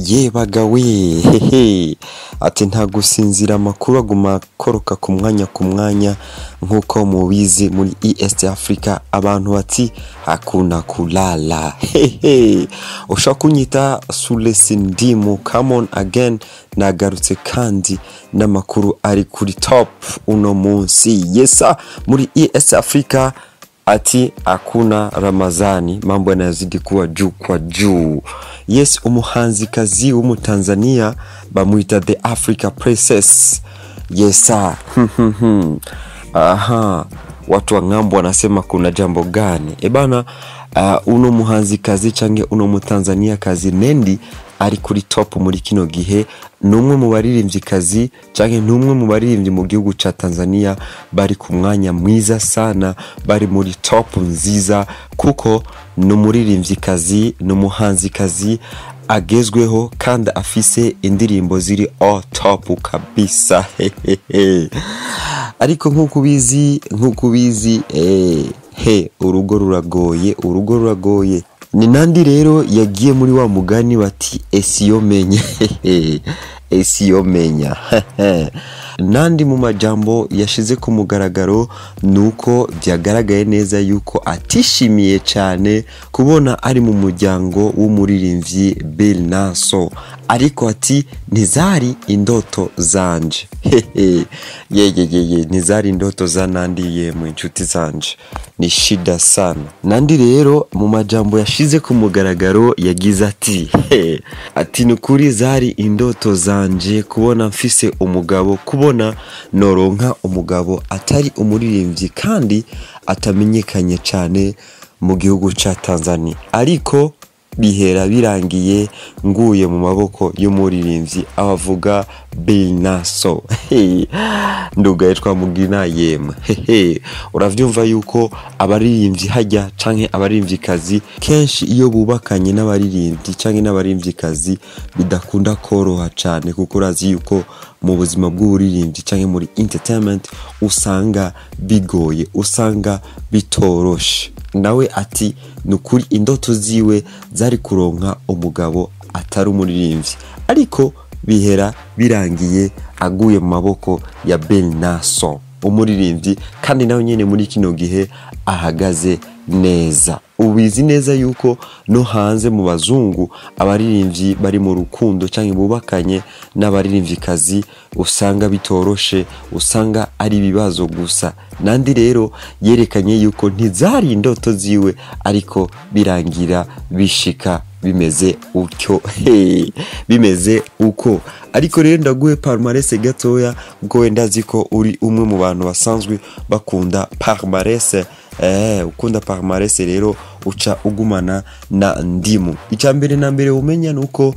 Yebaga we, hehe, ati nta gusinzira, amakuru aguma akoroka ku mwanya ku mwanya. Nk'uko mubizi, muri East Africa abantu bati hakuna kulala. Hehe, ushobora kunyita Sulesi Ndimu. Come on again, nagarutse kandi n'amakuru ari kuri top uno munsi. Yesa, muri East Africa ati hakuna Ramazani, mambo yanazidi kuwa juu kwa juu. Yes, umuhanzikazi w'umutanzania bamwita The Africa Princess. Yesa, aha, watu wa ng'ambo wanasema kuna jambo gani ebana? Uno muhanzikazi canke uno mutanzania kazi Nandy ari kuri top muri kino gihe, numwe mu baririmvyikazi canke numwe mu baririmbyi mu gihugu ca Tanzania bari ku mwanya mwiza sana, bari muri top nziza, kuko ni umuririmvyikazi, ni umuhanzikazi agezweho kandi afise indirimbo ziri all top kabisa. Hehehe. Ariko nk'uko ubizi, he, urugo ruragoye, urugo ruragoye. Ni Nandy rero yagiye muri wa mugani bati esiyo menya, esiyo menya. Nandy mu majambo yashize ku mugaragaro nuko byagaragaye neza yuko atishimiye cyane kubona ari mu muryango w'umuririmbyi Bill Naso, ariko ati ntizari indoto zanje. Hehe, yeyeyeye, ntizari indoto za Nandy. Yemwe inshuti zanje, ni shida sana. Nandy rero mu majambo yashize ku mugaragaro yagize ati he, ati ni ukuri zari indoto zanje kubona mfise umugabo, kubona noronka umugabo atari umuririmbyi kandi atamenyekanye cyane mu gihugu ca Tanzania, ariko bihera birangiye nguye mu maboko y'umuririmbyi, abavuga Bill Naso. Ndugaye twamugina. Yemwe hehe, uravyumva yuko abaririmbyi hajya canke abaririmvyikazi kenshi iyo bubakanye n'abaririmbyi canke n'abaririmvyikazi bidakunda koroha cane, kuko urazi yuko mu buzima bw'uburirimbyi canke muri entertainment usanga bigoye, usanga bitoroshe. Nawe ati nukuri indoto ziwe zari kuronka umugabo atari umuririmbyi, ariko bihera birangiye aguye mu maboko ya Bill Naso, umuririmbyi kandi nawe nyene muri kino gihe ahagaze neza. Ubizi neza yuko no hanze mu bazungu abaririmbyi bari mu rukundo canke bubakanye n'abaririmvyikazi usanga bitoroshe, usanga ari ibibazo gusa. Nandy rero yerekanye yuko ntizari indoto ziwe, ariko birangira bishika bimeze utyo. Hey, bimeze uko. Ariko rero ndaguhe palmarès gatoya, kuko wenda azi ko uri umwe mu bantu basanzwe bakunda palmarès. Ukunda palmarès rero uca ugumana na Ndimu. Icya mbere na mbere umenya nuko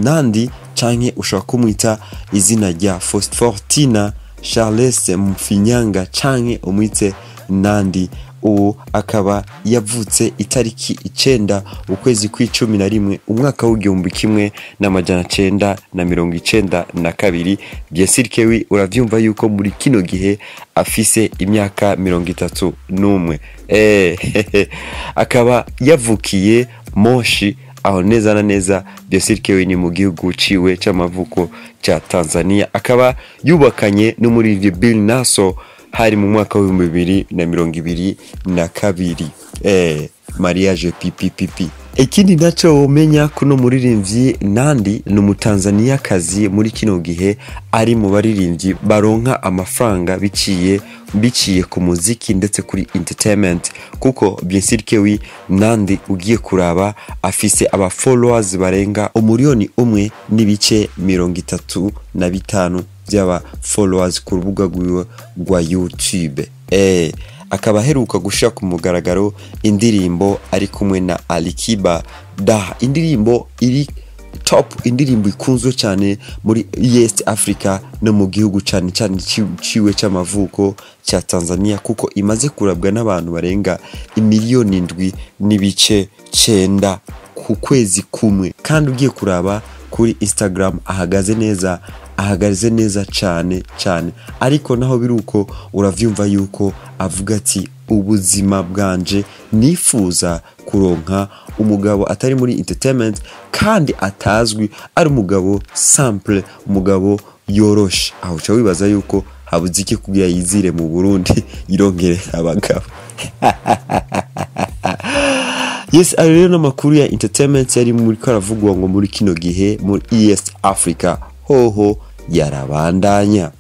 Nandy, canke ushobora kumwita izina rya Fortina Charles Mfinyanga, canke umwite Nandy, ubu akaba yavutse itariki 9 ukwezi kw'11 umwaka w'1992. Bien sûr que oui, uravyumva yuko muri kino gihe afise imyaka 31. Akaba yavukiye Moshi, aho neza na neza, bien sûr que oui, ni mu gihugu ciwe c'amavuko ca Tanzania. Akaba yubakanye n'umuririmbyi Bill Naso hari mu mwaka w'2022, mariage pipi. Ikindi naco womenya kuno muririmbyi Nandy, ni umutanzaniyakazi muri kino gihe ari mu baririmbyi baronka amafaranga biciye ku muziki ndetse kuri entertainment, kuko bien sûr que oui, Nandy ugiye kuraba afise aba followers barenga 1.35 miliyoni by'aba followers ku rubuga rwiwe rwa YouTube. Akaba aheruka gushira ku mugaragaro indirimbo ari kumwe na Alikiba da, indirimbo iri top, indirimbo ikunzwe cyane muri East Africa no mu gihugu cyane cyane ciwe c'amavuko cya Tanzania, kuko imaze kurabwa n'abantu barenga 7.9 miliyoni ku kwezi kumwe. Kandi ugiye kuraba kuri Instagram ahagaze neza, ahagaze neza cyane cyane. Ariko naho biri uko, uravyumva yuko avuga ati Ubuzima bwanje nifuza kuronka umugabo atari muri entertainment kandi atazwi, ari umugabo simple, umugabo yoroshe. Aho uca wibaza yuko habuze iki kugira yizire mu Burundi yirongere abagabo. Yes, ayo rero n'amakuru ya entertainment yari muri ko aravugwa ngo muri kino gihe muri East Africa hoho yarabandanya.